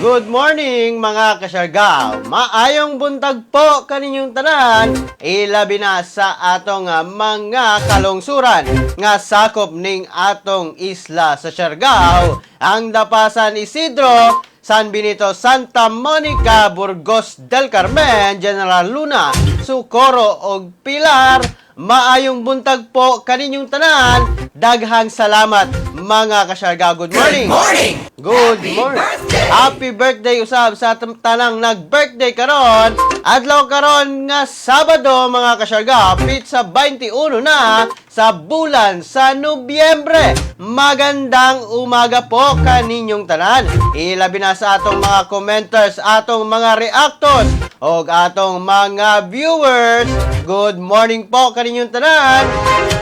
Good morning, mga kasyargaw. Maayong buntag po kaninyong tanan. Ilabi na sa atong mga kalungsuran nga sakop ning atong isla sa Siargao, ang Dapa, San Isidro, San Benito, Santa Monica, Burgos del Carmen, General Luna, Socorro ug Pilar. Maayong buntag po kaninyong tanan. Daghang salamat, mga kasyargaw. Good morning. Good morning! Good Happy morning. birthday! Happy birthday usab sa tanang nag-birthday karon. Adlaw karon nga Sabado, mga kasyargaw, petsa 21 na sa bulan sa Nobyembre. Magandang umaga po kaninyong tanan. Ilabi na sa atong mga commenters, atong mga reactors, og atong mga viewers. Good morning po kaninyong tanan.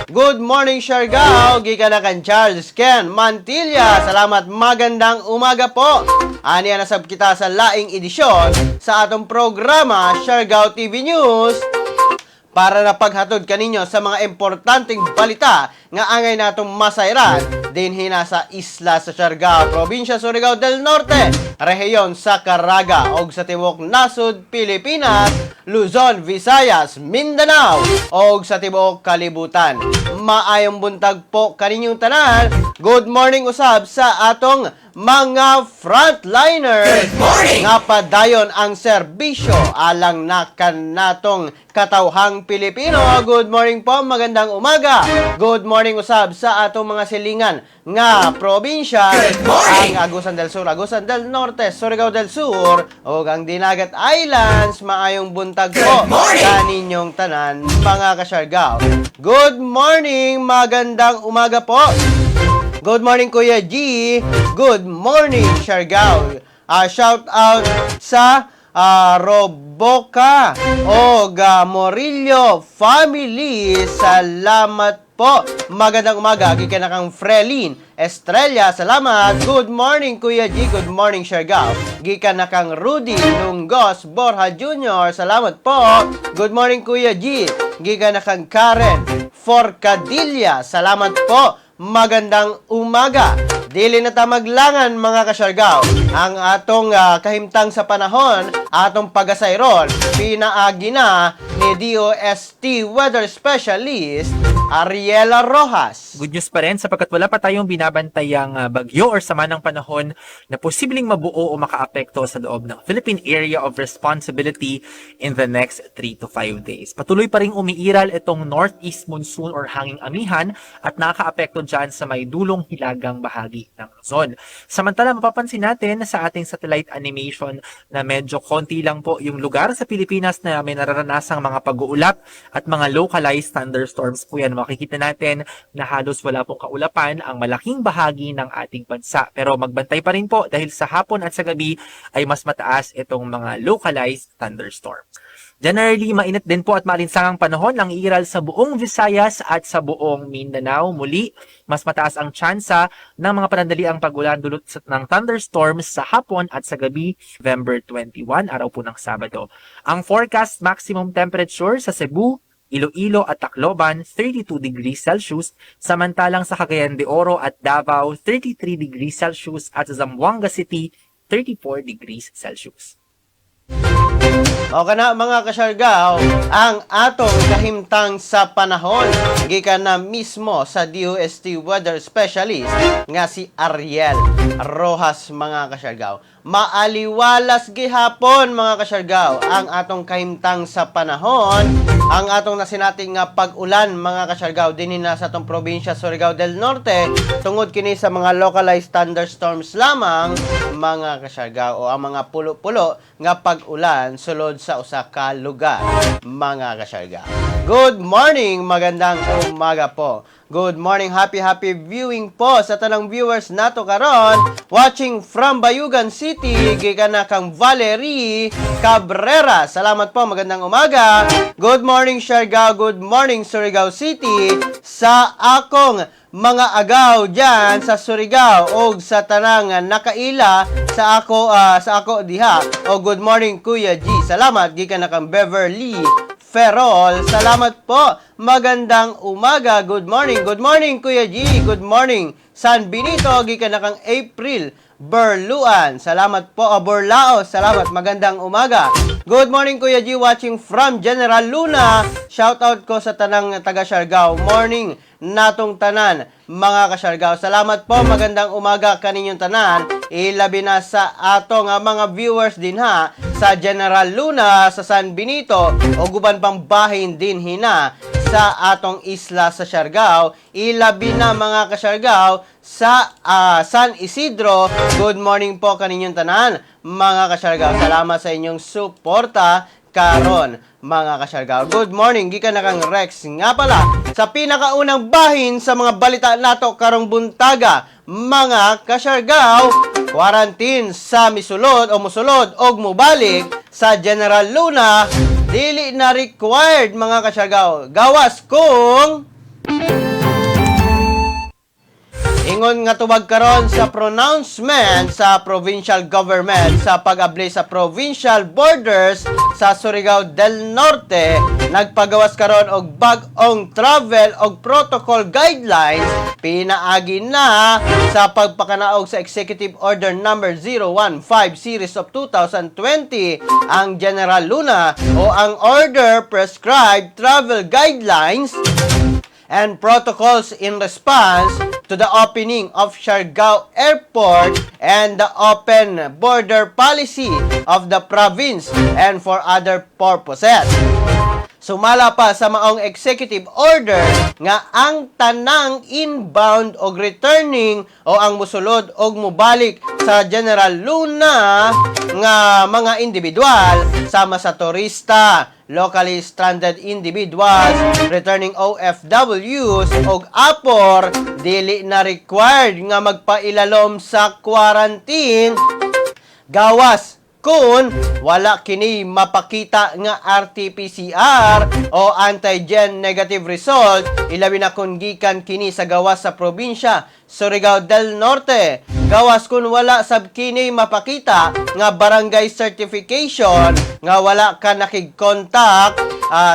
Good morning, Siargao. Gikan na kan Charles Ken Mantilla. Salamat, magandang umaga po. Aniya nasab kita sa laing edisyon sa atong programa Siargao TV News para na paghatod kaninyo sa mga importanteng balita nga angay natong masayran dinhi na sa isla sa Siargao, probinsya Surigao del Norte, rehiyon sa Caraga og sa tibuok nasod Pilipinas, Luzon, Visayas, Mindanao og sa tibuok kalibutan. Maayong buntag po kaninyong tanan. Good morning usab sa atong mga frontliners Good morning! nga padayon ang serbisyo alang na kanatong katawhang Pilipino. Good morning po, magandang umaga. Good morning usab sa atong mga silingan nga probinsya. Good morning! Ang Agusan del Sur, Agusan del Norte, Surigao del Sur ug ang Dinagat Islands. Maayong buntag po Good morning! kaninyong tanan, mga kasyargaw. Good morning, magandang umaga po. Good morning, Kuya G. Good morning, Siargao. Shout out sa Roboca o Morillo family. Salamat po. Magandang umaga. Gikan na kang Frelin Estrella. Salamat. Good morning, Kuya G. Good morning, Siargao. Gikan na kang Rudy Lungos Borja Jr. Salamat po. Good morning, Kuya G. Gikan na kang Karen Forcadilla. Salamat po. Magandang umaga. Dili na ta maglangan, mga kasyargaw. Ang atong kahimtang sa panahon, atong pagasayron, pinaagi na ni DOST Weather Specialist Ariela Rojas. Good news pa rin sapagkat wala pa tayong binabantayang bagyo or sama ng panahon na posibleng mabuo o makaapekto sa loob ng Philippine Area of Responsibility in the next 3 to 5 days. Patuloy pa rin umiiral itong northeast monsoon or hanging amihan at nakakaapekto dyan sa may dulong hilagang bahagi ng Luzon. Samantala, mapapansin natin sa ating satellite animation na medyo konti lang po yung lugar sa Pilipinas na may nararanasang mga pag-uulap at mga localized thunderstorms po yan. Makikita natin na halos wala pong kaulapan ang malaking bahagi ng ating bansa. Pero magbantay pa rin po dahil sa hapon at sa gabi ay mas mataas itong mga localized thunderstorms. Generally, mainit din po at maalinsangang panahon ang iiral sa buong Visayas at sa buong Mindanao. Muli, mas mataas ang tsansa ng mga panandaliang pag-ulan dulot ng thunderstorms sa hapon at sa gabi, November 21, araw po ng Sabado. Ang forecast maximum temperature sa Cebu, Iloilo at Tacloban, 32 degrees Celsius, samantalang sa Cagayan de Oro at Davao, 33 degrees Celsius at sa Zamboanga City, 34 degrees Celsius. O kana, mga kasyargaw, ang atong kahimtang sa panahon gikan na mismo sa DOST Weather Specialist nga si Ariel Rojas, mga kasyargaw. Maaliwalas gihapon, mga kasyargaw, ang atong kahimtang sa panahon, ang atong nasinati nga pag-ulan, mga kasyargaw, dinhi na sa atong probinsya Surigao del Norte tungod kini sa mga localized thunderstorms lamang, mga kasyargaw, o ang mga pulo-pulo nga pag-ulan sulod sa usa ka lugar, mga kasyargaw. Good morning, magandang umaga po. Good morning, happy happy viewing po sa tanang viewers nato karon watching from Bayugan City, gikan na kang Valerie Cabrera. Salamat po, magandang umaga. Good morning, Siargao. Good morning, Surigao City. Sa akong mga agaw diyan sa Surigao og sa tanang nakaila sa ako diha. O good morning, Kuya G. Salamat, gikan na kang Beverly Ferrol. Salamat po. Magandang umaga. Good morning. Good morning, Kuya G. Good morning, San Benito. Gikan na kang April Berluan. Salamat po, oh, Borlao. Salamat, magandang umaga. Good morning, Kuya G, watching from General Luna. Shout out ko sa tanang taga Siargao. Morning natong tanan, mga kasyargao. Salamat po, magandang umaga kaninyong tanan. Ilabi na sa atong mga viewers din ha sa General Luna, sa San Benito o guban pang bahin din hina sa atong isla sa Siargao. Ilabi na, mga kasyargao, sa San Isidro. Good morning po kaninyong tanan, mga kasyargao. Salamat sa inyong suporta karon, mga kasyargao. Good morning, gikan na kang Rex nga pala sa pinakaunang bahin sa mga balita nato karong buntaga, mga kasyargao, quarantine sa misulod o musulod og mubalik sa General Luna dili na required, mga kasyargao. Gawas kung ingon nga tubag karon sa pronouncement sa provincial government sa pag-abli sa provincial borders sa Surigao del Norte, nagpagawas karon og bag-ong travel og protocol guidelines pinaagi na sa pagpakanaog sa Executive Order Number 015 series of 2020 ang General Luna o ang order prescribed travel guidelines and protocols in response to the opening of Siargao Airport and the open border policy of the province and for other purposes. Sumala pa sa maong executive order nga ang tanang inbound og returning o ang musulod og mubalik sa General Luna nga mga individual sama sa turista, locally stranded individuals, returning OFWs og apor dili na required nga magpailalom sa quarantine gawas kung wala kini mapakita nga RT-PCR o antigen negative result, ilabi na kung gikan kini sa gawas sa probinsya Surigao del Norte. Gawas kung wala sab kini mapakita nga barangay certification nga wala ka nakig-contact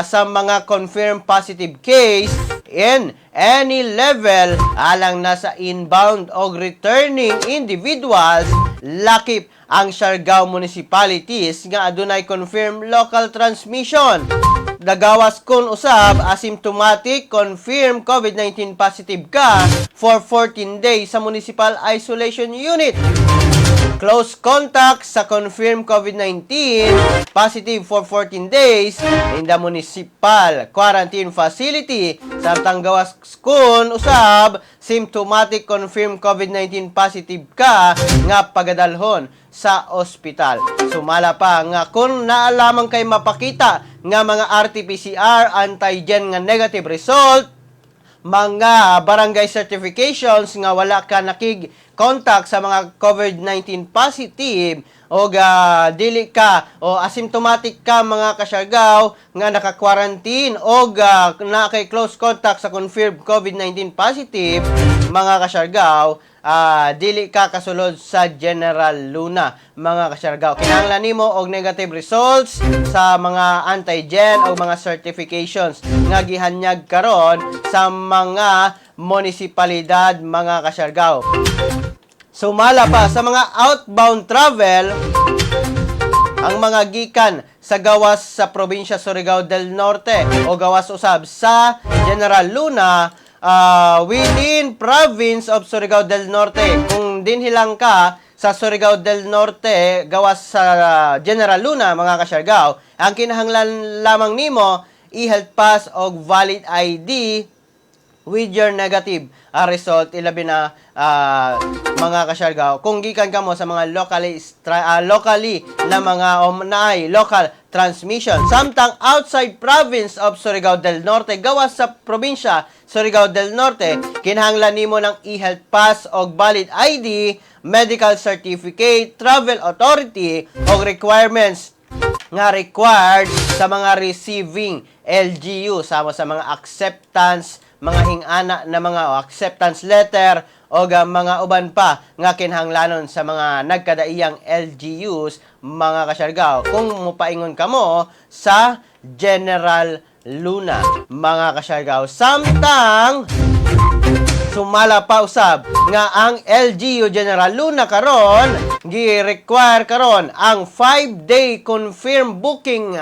sa mga confirmed positive case in any level alang na sa inbound o returning individuals, lakip ang Siargao municipalities nga adunay confirmed local transmission. Nagawas kun usab asymptomatic confirmed COVID-19 positive ka for 14 days sa municipal isolation unit. Close contact sa confirmed COVID-19 positive for 14 days in the municipal quarantine facility. Samtang gawas kun usab symptomatic confirmed COVID-19 positive ka nga pagadalhon sa ospital. Sumala pa nga kung naalaman kay mapakita nga mga RT-PCR antigen nga negative result, mga barangay certifications nga wala ka nakig contact sa mga COVID-19 positive o dili ka o asymptomatic ka, mga kasyargaw, nga naka-quarantine o na kay close contact sa confirmed COVID-19 positive, mga kasyargaw, dili ka kasulod sa General Luna, mga kasyargaw. Kinahanglan nimo og negative results sa mga antigen o mga certifications nga gihanyag karon sa mga munisipalidad, mga kasyargaw. Sumala pa sa mga outbound travel, ang mga gikan sa gawas sa probinsya Surigao del Norte o gawas usab sa General Luna within province of Surigao del Norte. Kung dinhi lang ka sa Surigao del Norte, gawas sa General Luna, mga kasyargao, ang kinahanglan lamang nimo e-health pass o valid ID with your negative result, ilabi na mga kasyargaw kung gikan kamo sa mga locally na mga o naay local transmission. Samtang outside province of Surigao del Norte, gawas sa probinsya Surigao del Norte, kinahanglan nimo ng e-health pass og valid ID, medical certificate, travel authority og requirements nga required sa mga receiving LGU sama sa mga acceptance, mga ingana na mga o acceptance letter o mga uban pa nga kinahanglanon sa mga nagkadaiyang LGUs, mga kasyargaw, kung mupaingon kamo sa General Luna, mga kasyargaw. Samtang Sumala pa usab nga ang LGU General Luna karon gi-require karon ang 5-day confirm booking,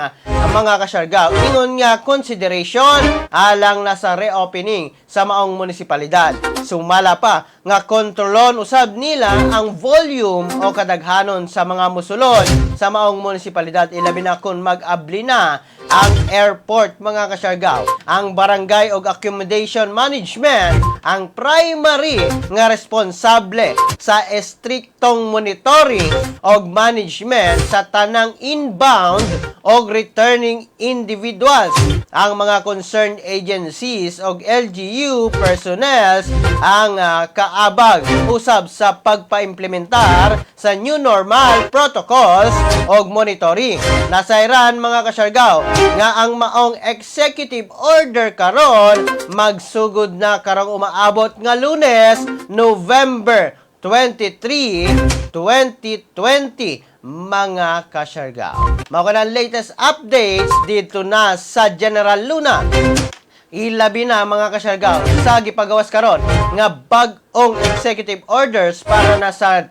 mga kasyargaw, ingon nga consideration alang na sa reopening sa maong munisipalidad. Sumala pa nga kontrolon usab nila ang volume o kadaghanon sa mga musulod sa maong munisipalidad, ilabi na kung mag-abli na ang airport, mga kasyargaw. Ang barangay og accommodation management ang primary nga responsable sa estriktong monitoring og management sa tanang inbound og returning individuals. Ang mga concerned agencies og LGU personnels ang kaabag usab sa pagpaimplementar sa new normal protocols og monitoring. Nasayran, mga kasyargaw, nga ang maong executive order karon magsugod na karong umaabot nga Lunes, November 23, 2020, mga kasyargaw. Mao kana ang latest updates dito na sa General Luna. Ilabi na, mga kasyargaw, sa gipagawas karon nga bag-ong executive orders para na sa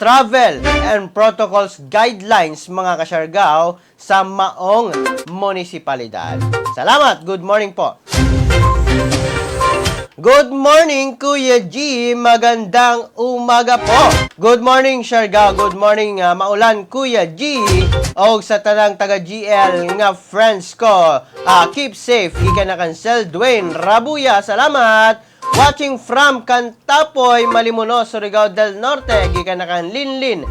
travel and protocols guidelines, mga kasyargaw, sa maong munisipalidad. Salamat. Good morning po. Good morning, Kuya G. Magandang umaga po. Good morning, Siargao. Good morning, maulan, Kuya G. Og sa tanang taga GL nga friends ko. Keep safe. Gikan na cancel Dwayne Rabuya. Salamat. Watching from Kantapoy, Malimuno, Surigao del Norte. Gikan na kan Linlin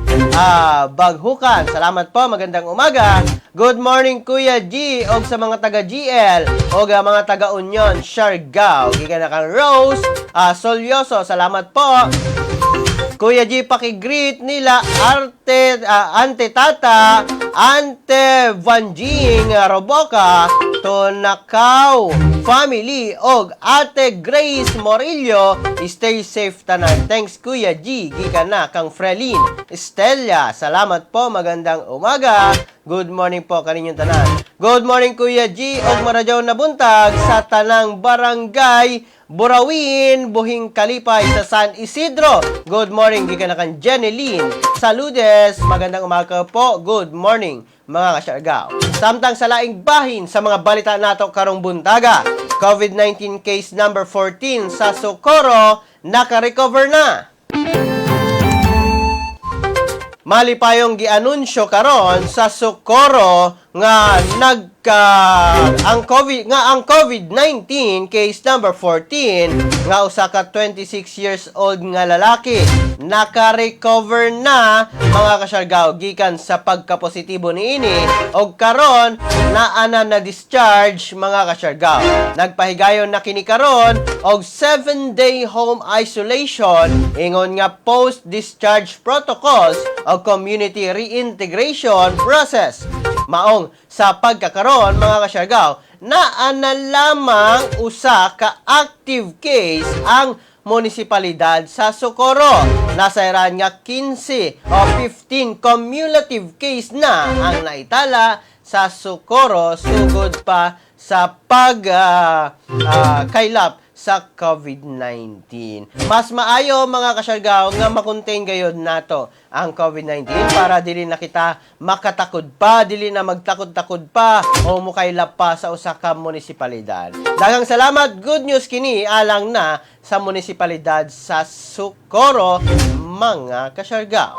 Baghukan. Salamat po. Magandang umaga. Good morning, Kuya G. Og sa mga taga GL og mga taga Union, Siargao. Gikan na kan Rose Solyoso. Salamat po. Kuya G, paki-greet nila Arte, Ante Tata, Ante Vanjing Roboca, Tonakaw Family, og Ate Grace Morillo. Stay safe tanan. Thanks, Kuya G. Gikan na kang Frelin Estella. Salamat po. Magandang umaga. Good morning po kaninyong tanan. Good morning, Kuya G, og maradyaw na buntag sa tanang barangay Burawin, Buhing Kalipay sa San Isidro. Good morning, gikan na kan Jeneline Saludes. Magandang umaga po. Good morning, mga kasyargaw. Samtang sa laing bahin sa mga balita nato karong buntaga, COVID-19 case number 14 sa Socorro naka-recover na. Malipayong gianunsyo karon sa Socorro nga nagka ang COVID nga ang COVID-19 case number 14 nga usa ka 26 years old nga lalaki naka-recover na, mga kasyargaw, gikan sa pagkapositibo niini og karon naa na na discharge, mga kasyargaw. Nagpahigayon na kini karon og 7-day home isolation ingon nga post-discharge protocols o community reintegration process. Maong sa pagkakaroon, mga kasyargaw, naa na lamang usa ka active case ang munisipalidad sa Socorro. Nasayran nga 15 o 15 cumulative case na ang naitala sa Socorro sugod pa sa pag kaylap sa COVID-19. Mas maayo, mga kasyargaw, nga makontain gayod nato ang COVID-19 para dili na kita makatakod pa, dili na magtakod-takod pa o mukaylap pa sa usa ka munisipalidad. Daghang salamat, good news kini alang na sa munisipalidad sa Socorro, mga kasyargaw.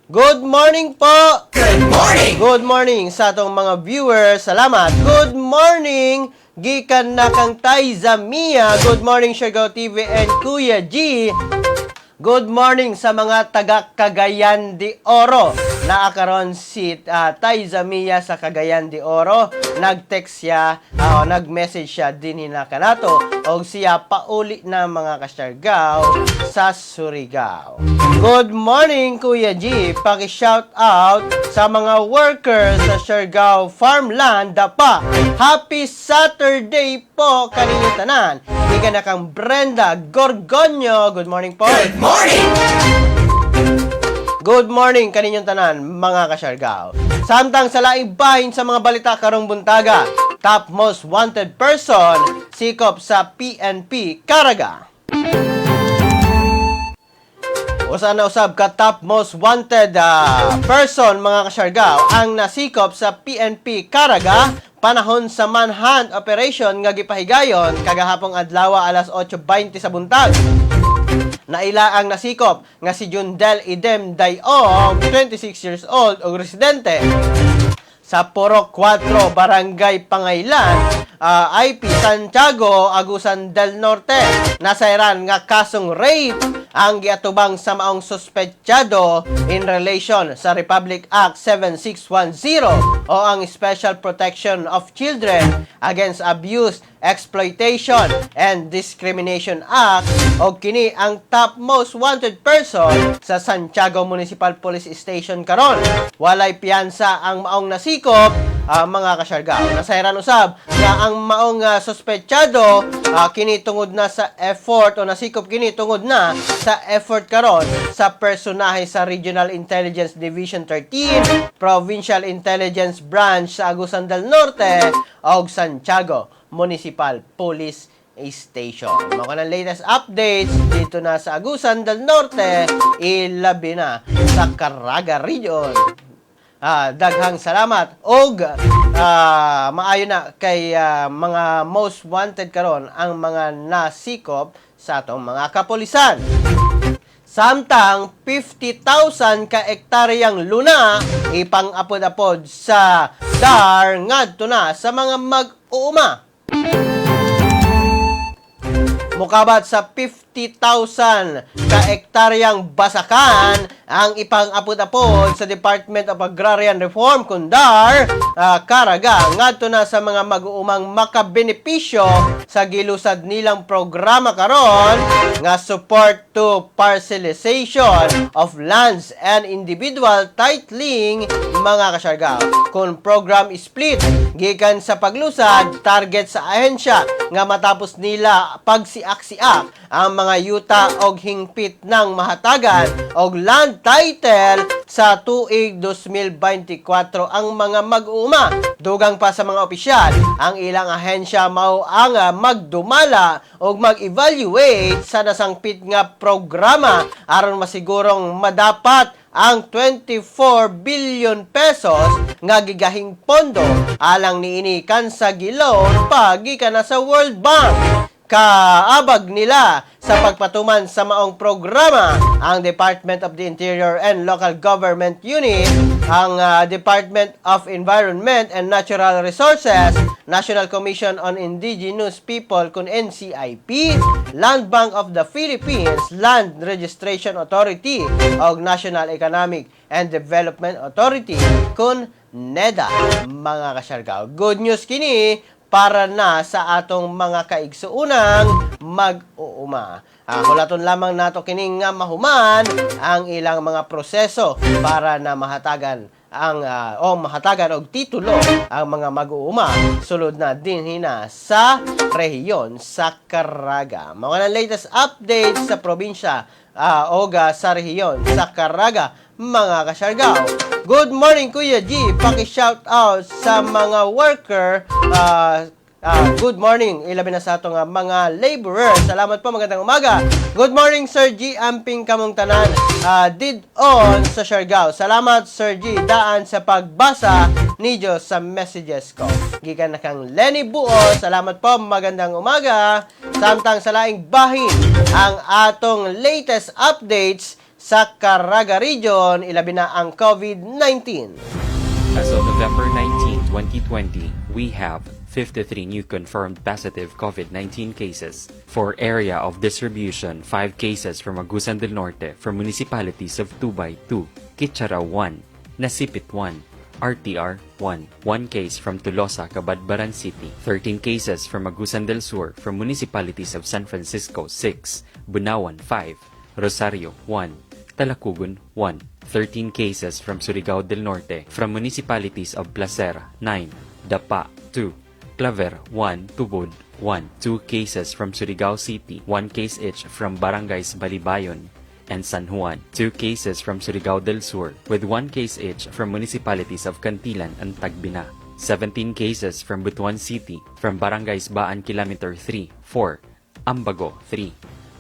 Good morning po! Good morning! Good morning sa atong mga viewers. Salamat. Good morning gikan na kang Taiza Mia. Good morning, Siargao TV and Kuya G. Good morning sa mga taga Cagayan de Oro. Naa karon si Taiza Mia sa Cagayan de Oro. Nag-text siya, nag-message siya din na kanato og siya pauli na, mga kasyargaw, sa Surigao. Good morning, Kuya G. Paki-shout out sa mga workers sa Siargao Farmland Dapa. Happy Saturday po kaninyo tanan. Gikan na kang Brenda Gorgonio. Good morning po. Good morning! Good morning kaninyong tanan, mga kasyargaw. Samtang sa laing bahin sa mga balita karong buntaga, Top most wanted person sikop sa PNP Caraga. Usa na usab ka top most wanted person, mga kasyargaw, ang nasikop sa PNP Caraga panahon sa manhunt operation nga gipahigayon kagahapong adlaw alas 8:20 sa buntag. Naila ang nasikop nga si Jundel Idem Dayong, 26 years old ug residente sa Purok 4, Barangay Pangailan, IP Santiago, Agusan del Norte. Nasayran nga kasong rape ang giatubang sa maong suspetsado in relation sa Republic Act 7610 o ang Special Protection of Children Against Abuse, Exploitation and Discrimination Act, o kini ang top most wanted person sa Santiago Municipal Police Station karon. Walay piyansa ang maong nasikop, mga kasyargaw. Nasayran usab nga ang maong suspetsado kini tungod na sa effort o nasikop kini tungod na sa effort karon sa personahe sa Regional Intelligence Division 13, Provincial Intelligence Branch sa Agusan del Norte ug Santiago Municipal Police Station. Mao ng latest updates dito na sa Agusan del Norte, ilabi na sa Caraga Region. Daghang salamat og maayo na kay mga most wanted karon ang mga nasikop sa atong mga kapulisan. Samtang 50,000 ka ektaryang luna ipang-apod-apod sa DAR ngadto na sa mga mag-uuma. Mukabat sa 50,000 ka ektaryang basakan ang ipang-apod-apod sa Department of Agrarian Reform kun DAR Caraga ngadto na sa mga mag-uumang makabenepisyo sa gilusad nilang programa karon nga Support to Parcelization of Lands and Individual Titling, mga kasyargaw. Kung program split gikan sa paglusad, target sa ahensya nga matapos nila pagsiak-siak ang mga yuta og hingpit ng mahatagan og land title sa tuig 2024 ang mga mag-uuma. Dugang pa sa mga opisyal, ang ilang ahensya mao ang magdumala og mag-evaluate sa nasangpit nga programa aron masigurong madapat ang 24 billion pesos nga gigahing pondo alang niini kan sa gi-loan pa gikan na sa World Bank. Kaabag nila sa pagpatuman sa maong programa ang Department of the Interior and Local Government Unit, ang Department of Environment and Natural Resources, National Commission on Indigenous People kun NCIP, Land Bank of the Philippines, Land Registration Authority ug National Economic and Development Authority kun NEDA, mga kasyargaw. Good news kini para na sa atong mga kaigsuunang mag-uuma. Hulaton lamang nato kining nga mahuman ang ilang mga proseso para na mahatagan ang o mahatagan og titulo ang mga mag-uuma sulod na dinhi na sa rehiyon sa Caraga. Mao ang latest updates sa probinsya o sa rehiyon sa Caraga, mga kasyargaw. Good morning, Kuya G. Paki-shout out sa mga worker. Good morning, ilabi na sa ato nga mga laborer. Salamat po, magandang umaga. Good morning, Sir G. Amping kamong tanan did on sa Siargao. Salamat, Sir G. Daan sa pagbasa ninyo sa messages ko. Gikan na kang Lenny Buo. Salamat po, magandang umaga. Samtang sa laing bahin, ang atong latest updates sa Caraga Region, ilabi na ang COVID-19. As of November 19, 2020, we have 53 new confirmed positive COVID-19 cases. For area of distribution, 5 cases from Agusan del Norte from municipalities of Tubay 2, Kitcharao 1, Nasipit 1, RTR 1, 1 case from Tolosa, Cabadbaran City, 13 cases from Agusan del Sur from municipalities of San Francisco 6, Bunawan 5, Rosario 1, Talacugon 1, 13 cases from Surigao del Norte from municipalities of Placer 9, Dapa 2, Claver 1, Tubod 1, 2 cases from Surigao City, 1 case each from Barangays Balibayon and San Juan, 2 cases from Surigao del Sur, with 1 case each from municipalities of Cantilan and Tagbina. 17 cases from Butuan City, from Barangays Baan Kilometer 3, 4, Ambago 3,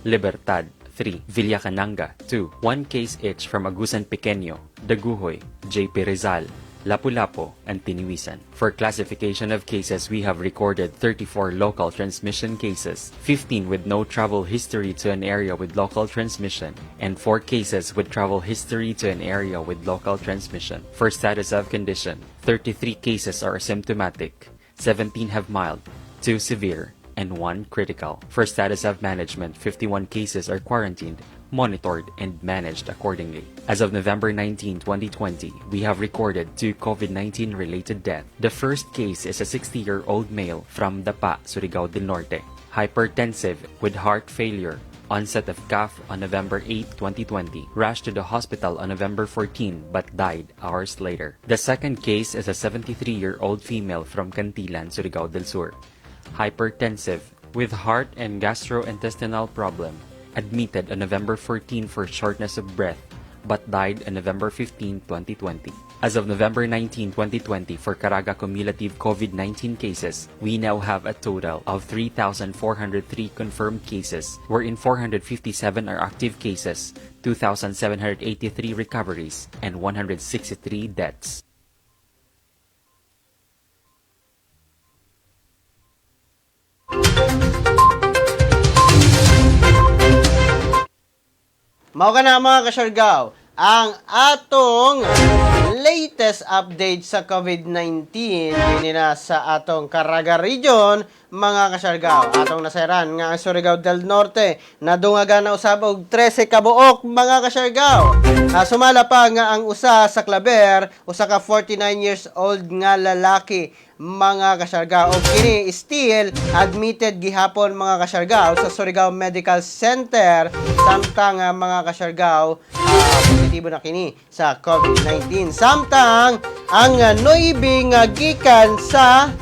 Libertad 3, Villa Cananga 2, 1 case each from Agusan Pequeño, Daguhoy, JP Rizal, Lapu-Lapu, and Tiniwisan. For classification of cases, we have recorded 34 local transmission cases, 15 with no travel history to an area with local transmission, and 4 cases with travel history to an area with local transmission. For status of condition, 33 cases are asymptomatic, 17 have mild, 2 severe, and 1 critical. For status of management, 51 cases are quarantined, monitored, and managed accordingly. As of November 19, 2020, we have recorded 2 COVID-19 related deaths. The first case is a 60-year-old male from Dapa, Surigao del Norte, hypertensive with heart failure, onset of cough on November 8, 2020, rushed to the hospital on November 14 but died hours later. The second case is a 73-year-old female from Cantilan, Surigao del Sur, hypertensive with heart and gastrointestinal problem, admitted on November 14 for shortness of breath but died on November 15, 2020. As of November 19, 2020, for Caraga cumulative COVID-19 cases, we now have a total of 3,403 confirmed cases, wherein 457 are active cases, 2,783 recoveries, and 163 deaths. Mao ka na, mga kasyargaw, ang atong latest update sa COVID-19 dinhi na sa atong Caraga Region, mga kasyargaw. Atong nasayran nga ang Surigao del Norte nadungagan na usab og 13 ka buok, mga kasyargaw. Sumala pa nga ang usa sa Claver, usa ka 49 years old nga lalaki, mga kasyargaw. Og kini still admitted gihapon, mga kasyargaw, sa Surigao Medical Center, samtang mga kasyargaw, positibo na kini sa COVID-19. Samtang ang nuibe nga gikan sa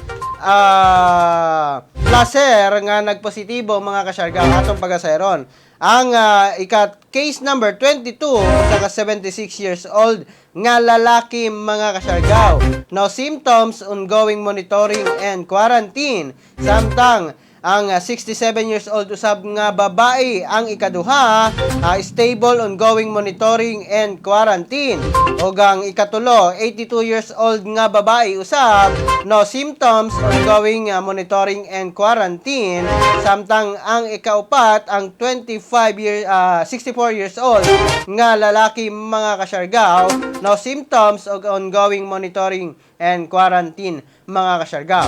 Placer nga nagpositibo, mga kasyargaw, atong pagasayron. Ang ika case number 22, usa ka 76 years old nga lalaki, mga kasyargaw. No symptoms, ongoing monitoring and quarantine. Samtang ang 67 years old usab nga babae ang ikaduha, stable, ongoing monitoring and quarantine. Ug ang ikatulo, 82 years old nga babae usab, no symptoms, ongoing monitoring and quarantine. Samtang ang ikaupat, ang 25 year 64 years old nga lalaki, mga kasyargaw, no symptoms ug ongoing monitoring and quarantine, mga kasyargaw.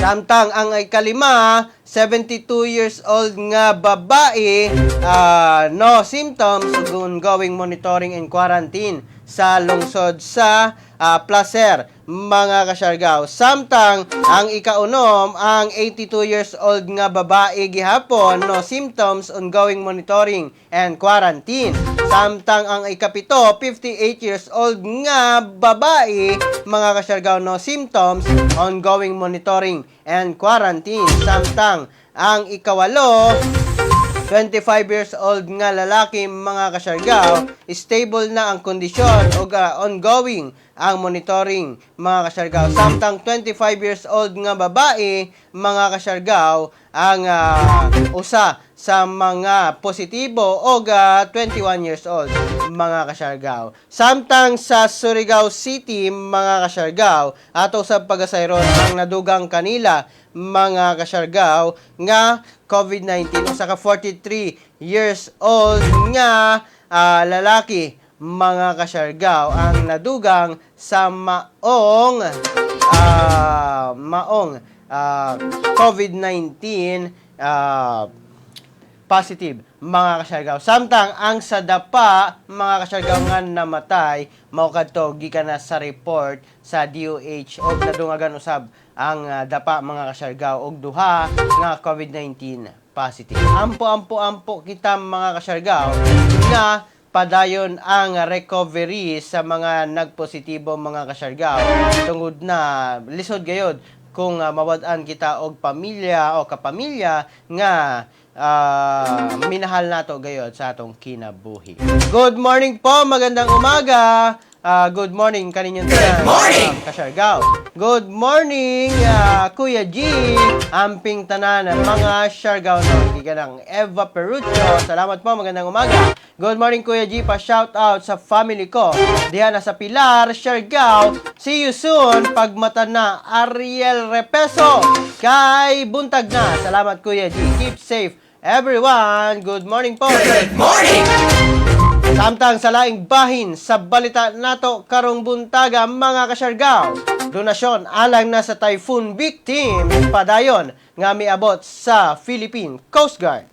Samtang ang ikalima, 72 years old nga babae, no symptoms ug ongoing monitoring and quarantine sa lungsod sa Placer, mga kasyargaw. Samtang ang ikaunom, ang 82 years old nga babae gihapon, no symptoms, ongoing monitoring and quarantine. Samtang ang ikapito, 58 years old nga babae, mga kasyargaw, no symptoms, ongoing monitoring and quarantine. Samtang ang ikawalo, 25 years old nga lalaki, mga kasyargaw, stable na ang kondisyon o ongoing ang monitoring, mga kasyargaw. Samtang 25 years old nga babae, mga kasyargaw, ang usa sa mga positibo o 21 years old, mga kasyargaw. Samtang sa Surigao City, mga kasyargaw, ato sa pagasayron ang nadugang kanila, mga kasyargaw, nga COVID-19, usa ka 43 years old nga lalaki, mga kasyargaw, ang nadugang sa maong COVID-19 positive, mga kasyargaw. Samtang ang sa Dapa, mga kasyargaw, nga namatay mao kadto gikan na sa report sa DOH og nadungagan usab ang Dapa, mga kasyargaw, og duha nga COVID-19 positive. Ampo, ampo, ampo kita, mga kasyargaw, nga padayon ang recovery sa mga nagpositibo, mga kasyargaw, tungod na lisod gayod kung mawad-an kita og pamilya o kapamilya nga minahal nato gayod sa atong kinabuhi. Good morning po, magandang umaga. Good morning kaninyong tanan. Good morning, Kasiargao. Good morning, Kuya G. Amping tanan mga Siargao no. Gikan ng Eva Perucho. Salamat po, magandang umaga. Good morning, Kuya G. Pa shout out sa family ko diha na sa Pilar, Siargao. See you soon. Pagmata na Ariel Repeso. Kay buntag na. Salamat, Kuya G. Keep safe, everyone. Good morning po. Good morning. Samtang sa laing bahin sa balita nato karong buntaga, mga kasyargaw, donasyon alang na sa typhoon victims padayon nga miabot sa Philippine Coast Guard.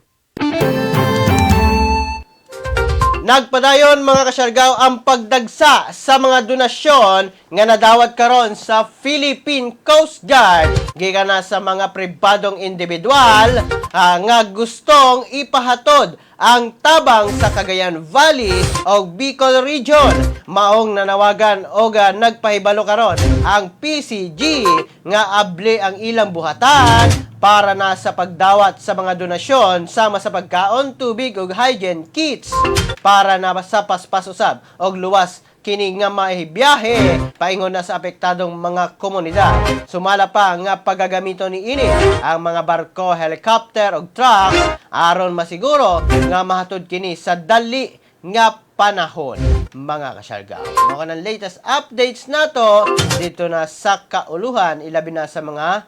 Nagpadayon, mga kasyargaw, ang pagdagsa sa mga donasyon nga nadawat karon sa Philippine Coast Guard gikan na sa mga pribadong individual nga gustong ipahatod ang tabang sa Cagayan Valley o Bicol Region. Maong nanawagan o nagpahibalo karon ang PCG nga able ang ilang buhatan para na sa pagdawat sa mga donasyon sama sa pagkaon, tubig ug hygiene kits para na sa paspas usab og luwas kini nga maibiyahe paingon na sa apektadong mga komunidad. Sumala pa nga pagagamito ni ini ang mga barko, helicopter ug truck aron masiguro nga mahatod kini sa dali nga panahon, mga kasyargaw. Mao kanang latest updates nato dito na sa kauluhan, ilabi na sa mga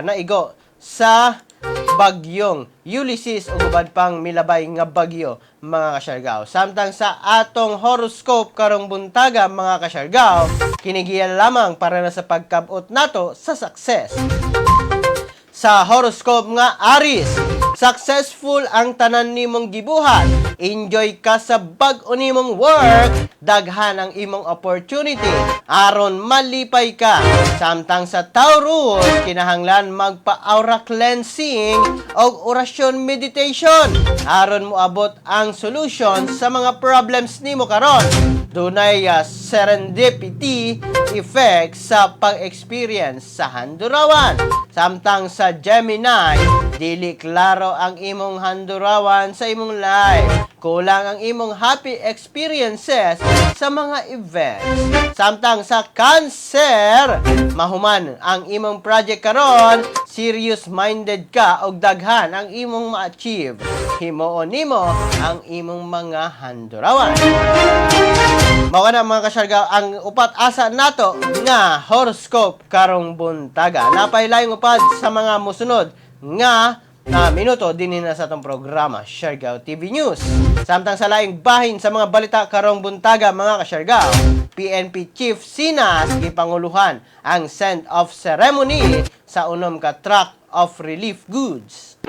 naigo sa bagyong Ulysses ug uban pang milabay nga bagyo, mga kasyargaw. Samtang sa atong horoscope karong buntaga, mga kasyargaw, kinigiyan lamang para na sa pagkabot nato sa success. Sa horoscope nga Aries, successful ang tanan nimong gibuhat. Enjoy ka sa bag-o nimong work, daghan ang imong opportunity aron malipay ka. Samtang sa Taurus, kinahanglan magpa-aura cleansing o orasyon meditation aron moabot ang solution sa mga problems nimo karon. Dunay serendipity effect sa pag-experience sa handurawan. Samtang sa Gemini, dili klaro ang imong handurawan sa imong life. Kulang ang imong happy experiences sa mga events. Samtang sa Cancer, mahuman ang imong project karon, serious minded ka og daghan ang imong ma-achieve. Himuon nimo ang imong mga handurawan. Mao na, mga kasyargaw, ang upat asa nato nga horoscope karong buntaga. Napaylayong upad sa mga musunod nga na minuto dinhi na sa atong programa Siargao TV News. Samtang sa laing bahin sa mga balita karong buntaga, mga kasyargaw, PNP Chief Sinas gipanguluhan ang send-off ceremony sa unom ka truck of relief goods.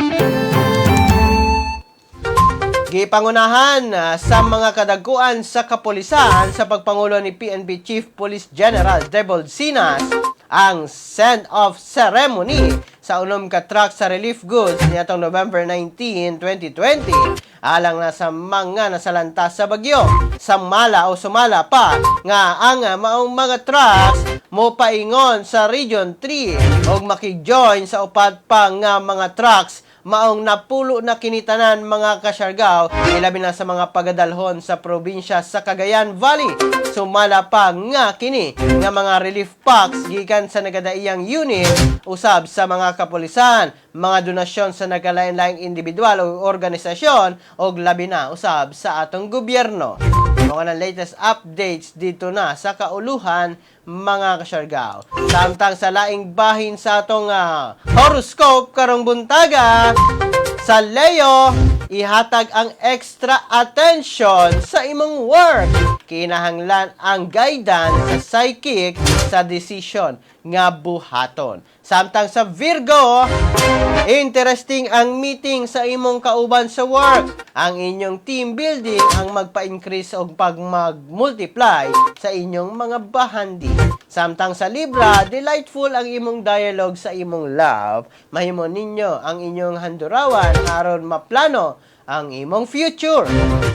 Gipangunahan sa mga kadaguan sa kapulisan sa pagpangulo ni PNP Chief Police General Debold Sinas ang send-off ceremony sa unom ka truck sa relief goods niadtong November 19, 2020 alang na sa mga nasalanta sa bagyo. Samala o sumala pa nga ang maong mga trucks mo paingon sa Region 3 og makig-join sa upat pa nga mga trucks, maong napulo na kinitanan, mga kasyargaw, ilabi na sa mga pagadalhon sa probinsya sa Cagayan Valley. Sumala pa nga kini nga mga relief packs gikan sa nagadaiyang unit usab sa mga kapulisan, mga donasyon sa nagkalain-laing individual o organisasyon og labi na usab sa atong gobyerno. Mga na latest updates dito na sa kauluhan, mga kasyargaw. Samtang sa laing bahin sa atong horoscope karong buntaga, sa Leo, ihatag ang extra attention sa imong work. Kinahanglan ang guidance sa psychic sa decision nga buhaton. Samtang sa Virgo, interesting ang meeting sa imong kauban sa work. Ang inyong team building ang magpa-increase og pag mag-multiply sa inyong mga bahandi. Samtang sa Libra, delightful ang imong dialogue sa imong love. Mahimo ninyo ang inyong handurawan aron maplano ang imong future.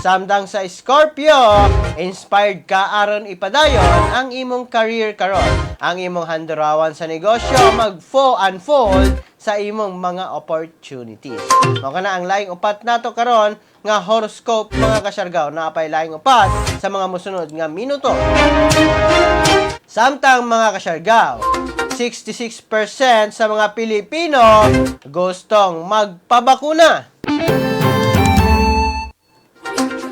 Samtang sa Scorpio, inspired ka aron ipadayon ang imong career karon. Ang imong handurawan sa negosyo mag-unfold sa imong mga opportunities. Mao kana ang laing upat nato karon nga horoscope, mga kasyargaw. Naa pay laing upat sa mga musunod nga minuto. Samtang, mga kasyargaw, 66% sa mga Pilipino gustong magpabakuna.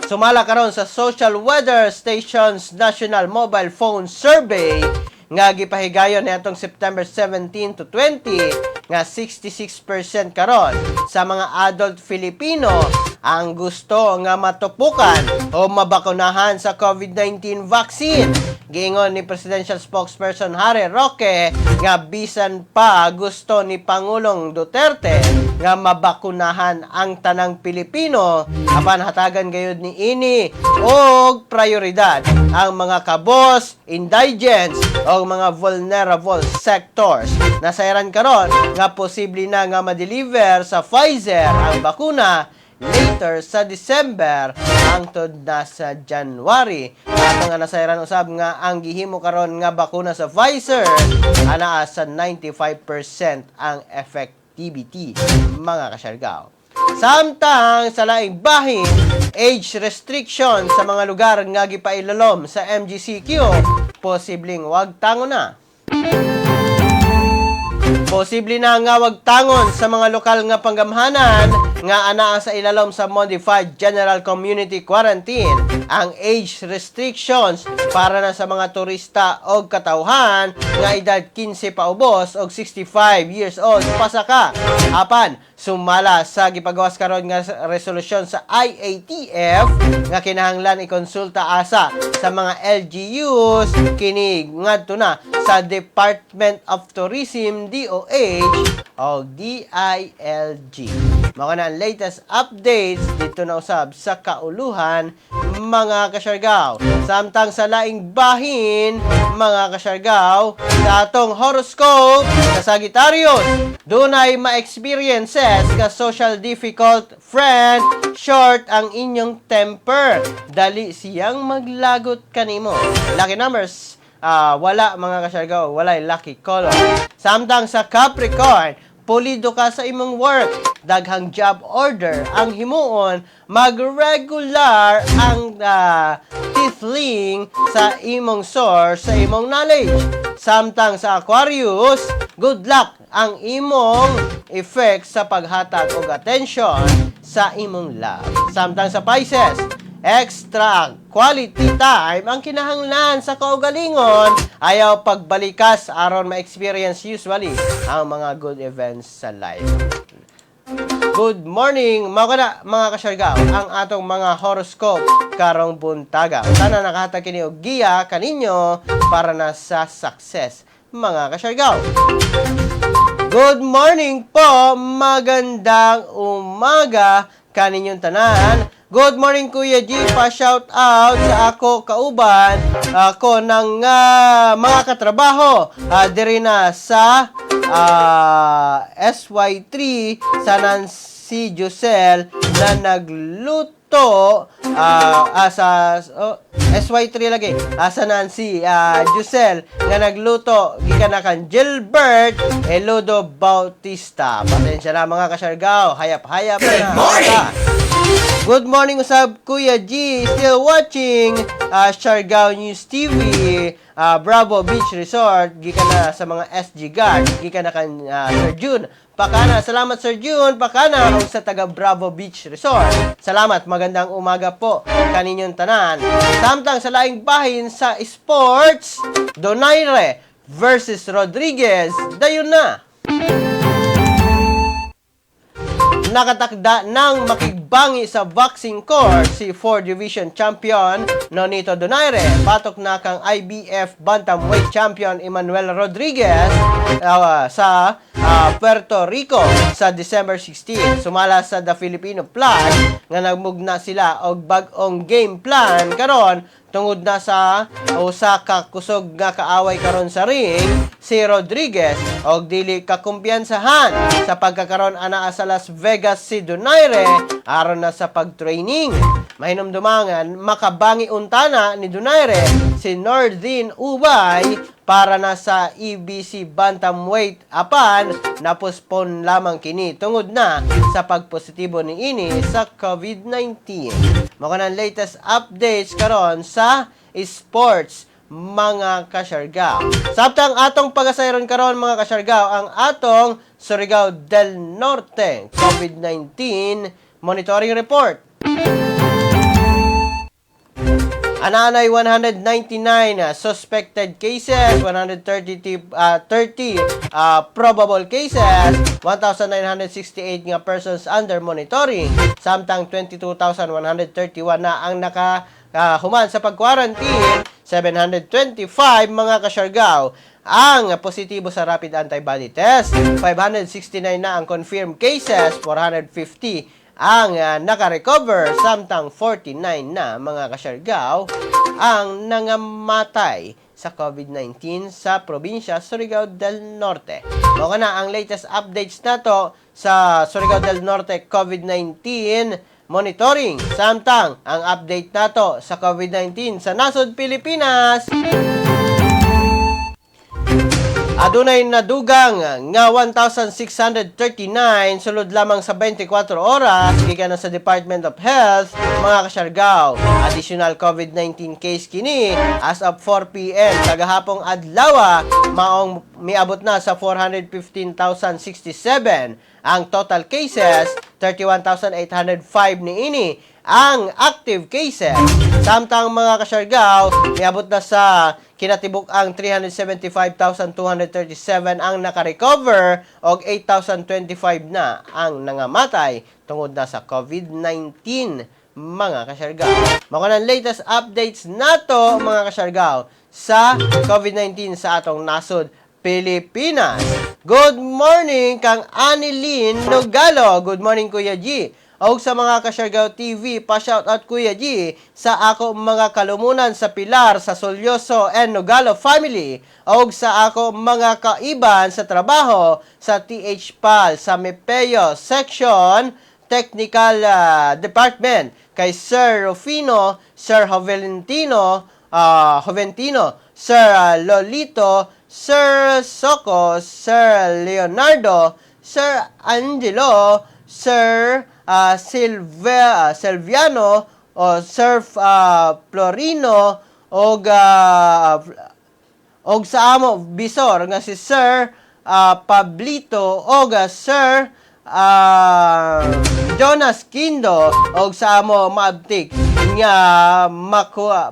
Sumala karon sa Social Weather Station's National Mobile Phone Survey nga gipahigayon niadtong September 17 to 20 nga 66% karon sa mga adult Filipino ang gusto nga matupukan o mabakunahan sa COVID-19 vaccine. Giingon ni Presidential Spokesperson Harry Roque nga bisan pa gusto ni Pangulong Duterte nga mabakunahan ang tanang Pilipino, apan hatagan gayud ni ini og prioridad ang mga kabos, indigents o mga vulnerable sectors. Nasayran karon nga posible na nga ma-deliver sa Pfizer ang bakuna later sa December hangtod na sa January. Ato nga nasayran usab nga ang gihimo karon nga bakuna sa Pfizer anaa sa 95% ang effectivity, mga kasyargaw. Samtang sa laing bahin, age restriction sa mga lugar nga gipailalom sa MGCQ, posibleng wagtangon na. Posible na nga wagtangon sa mga lokal nga panggamhanan nga anaa sa ilalom sa Modified General Community Quarantine ang age restrictions para na sa mga turista o katawhan nga edad 15 paubos og 65 years old pasaka. Apan sumala sa gipagawas karon nga resolusyon sa IATF nga kinahanglan ikonsulta asa sa mga LGUs kini ngadto na sa Department of Tourism, DOH o DILG. Mao na ang latest updates dito na usab sa kauluhan, mga kasyargaw. Samtang sa laing bahin, mga kasyargaw, sa atong horoscope sa Sagittarius, dunay ma-experiences ka social difficult friend, short ang inyong temper. Dali siyang maglagot kanimo. Lucky numbers, wala, mga kasyargaw, walay lucky color. Samtang sa Capricorn, pulido ka sa imong work, daghang job order ang himuon, mag-regular ang tithling sa imong source, sa imong knowledge. Samtang sa Aquarius, good luck ang imong effect sa paghatag og attention sa imong love. Samtang sa Pisces, extra quality time ang kinahanglan sa kaugalingon, ayaw pagbalikas aron ma-experience usually ang mga good events sa life. Good morning, mao kana, mga kasyargaw, ang atong mga horoscope karong buntaga. Sana nakahatag kini og giya kaninyo para na sa success, mga kasyargaw. Good morning po, magandang umaga kaninyong tanan. Good morning, Kuya G, pa shout out sa ako kauban ako ng mga katrabaho diri na sa SY3 sa Nancy Josel na nagluto sa, oh, SY3 lagi sa Nancy Josel nga nagluto gikan na kan Gilbert Elodo Bautista. Pasensya na, mga kasyargaw, hayap-hayap. Good morning. Good morning usab, Kuya G, still watching Siargao News TV, Bravo Beach Resort, gikan na sa mga SG Guard, gikan na kan Sir June Pakana. Salamat, Sir June Pakana, ug sa taga Bravo Beach Resort. Salamat, magandang umaga po kaninyong tanan. Samtang sa laing bahin sa sports, Donaire versus Rodriguez, dayon na. Nakatakda ng makigbangi sa boxing court si 4 Division Champion Nonito Donaire batok na kang IBF Bantamweight Champion Emmanuel Rodriguez sa Puerto Rico sa December 16. Sumala sa The Filipino Flag nga nagmugna sila og bag-ong game plan karon tungod na sa usa ka kusog nga kaaway karon sa ring. si Rodriguez og dili kakumpiyansahan sa pagkakaroon anaa sa Las Vegas si Donaire aron na sa pag-training. Mahinumdumangan makabangi untana ni Donaire si Nordin Ubay para na sa EBC Bantamweight, apan napospon lamang kini tungod na sa pagpositibo ni ini sa COVID-19. Mao kanang latest updates karon sa sports, mga kasyargaw. Samtang atong pagasayron karon, mga kasyargaw, ang atong Surigao del Norte COVID-19 monitoring report. Ananay 199 suspected cases, 130 30 probable cases, 1,968 nga persons under monitoring, samtang 22,131 na ang naka human sa pag-quarantine, 725, mga kasyargaw, ang positibo sa rapid antibody test, 569 na ang confirmed cases, 450 ang naka-recover, samtang 49 na, mga kasyargaw, ang nangamatay sa COVID-19 sa probinsya Surigao del Norte. Mao na ang latest updates nato sa Surigao del Norte COVID-19 monitoring. Samtang ang update nato sa COVID-19 sa nasod Pilipinas, adunay nadugang nga 1,639 sulod lamang sa 24 oras gikan na sa Department of Health, mga kasyargaw. Additional COVID-19 case kini as of 4 p.m. kagahapong adlaw, maong miabot na sa 415,067 ang total cases, 31,805 niini ang active cases. Samtang, mga kasyargaw, miabot na sa kinatibuk ang 375,237 ang nakarecover og 8,025 na ang nangamatay tungod na sa COVID-19, mga kasyargaw. Mao ang latest updates nato, mga kasyargaw, sa COVID-19 sa atong nasod Pilipinas. Good morning kang Annilyn Nogalo. Good morning, Kuya G. Og sa mga Kasyargaw TV, pa-shout out, Kuya G, sa ako mga kalumunan sa Pilar, sa Solyoso and Nogalo family, og sa ako mga kaiban sa trabaho sa TH PAL sa Mepeo Section Technical Department, kay Sir Rufino, Sir Joventino, Sir Lolito, Sir Soco, Sir Leonardo, Sir Angelo, Sir Silviano, o Sir Florino, og sa amo bisor nga si Sir Pablito og Sir Jonas Kindo, og sa amo maabtik nga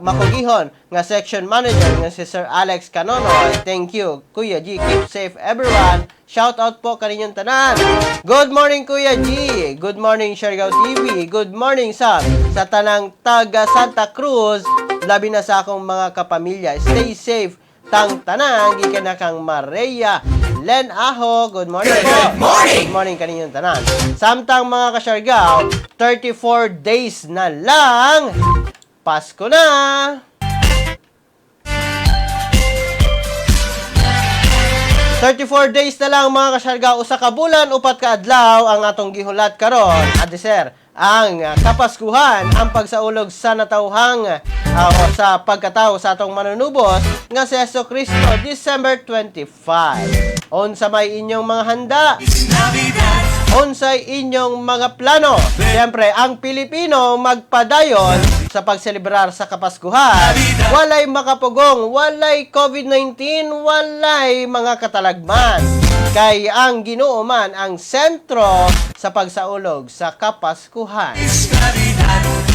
makugihon nga section manager nga si Sir Alex Canonoy. Thank you, Kuya G. Keep safe, everyone. Shout out po kaninyong tanan. Good morning, Kuya G. Good morning, Siargao TV. Good morning sa tanang taga Santa Cruz, labi na sa akong mga kapamilya. Stay safe tang tanan, gikan na kang Maria Len Aho. Good morning po. Good morning. Good morning kaninyong tanan. Samtang, mga kasyargaw, 34 days na lang, Pasko na. 34 days na lang, mga kasyargaw, 1 ka bulan, 4 ka adlaw ang atong gihulat karon. Adi sir, ang Kapaskuhan, ang pagsaulog sa natawhang o sa pagkatao sa atong manunubos nga si Hesus Kristo, December 25. Unsa may inyong mga handa? Unsay inyong mga plano? Siyempre, ang Pilipino magpadayon sa pagselebrar sa Kapaskuhan. Walay makapugong, walay COVID-19, walay mga katalagman. Kay ang Ginoo man ang sentro sa pagsaulog sa Kapaskuhan.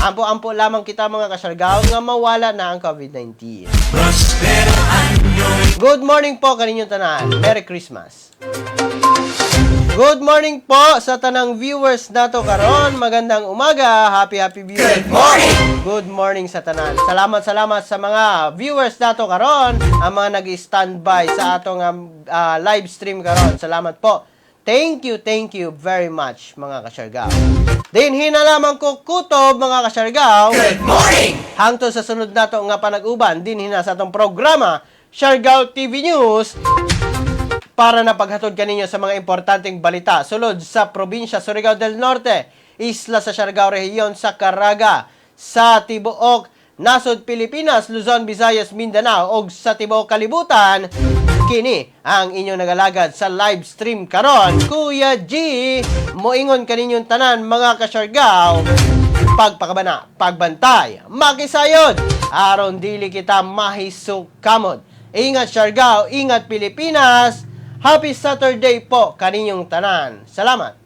Ampo-ampo lamang kita, mga kasyargaw, nga mawala na ang COVID-19. Good morning po kaninyong tanan. Merry Christmas. Good morning po sa tanang viewers nato karon. Magandang umaga. Happy happy viewers. Good morning. Good morning sa tanan. Salamat, salamat sa mga viewers nato karon, ang mga nag-standby sa atong live stream karon. Salamat po. Thank you very much, mga kasyargaw. Dinhi na lamang ko kutob, mga kasyargaw. Good morning! Hangtod sa sunod nato nga panag-uban dinhi na sa atong programa, Siargao TV News. Para na paghatod kaninyo sa mga importanteng balita sulod sa probinsya Surigao del Norte, isla sa Siargao, rehiyon sa Caraga, sa tibuok nasod Pilipinas, Luzon, Visayas, Mindanao ug sa tibuok kalibutan. Kini ang inyong nagalagad sa live stream karon, Kuya G. Moingon kaninyong tanan, mga kasyargao, pagpakabana, pagbantay, makisayod, aron dili kita mahisukamot. Ingat Siargao, ingat Pilipinas. Happy Saturday po kaninyong tanan. Salamat.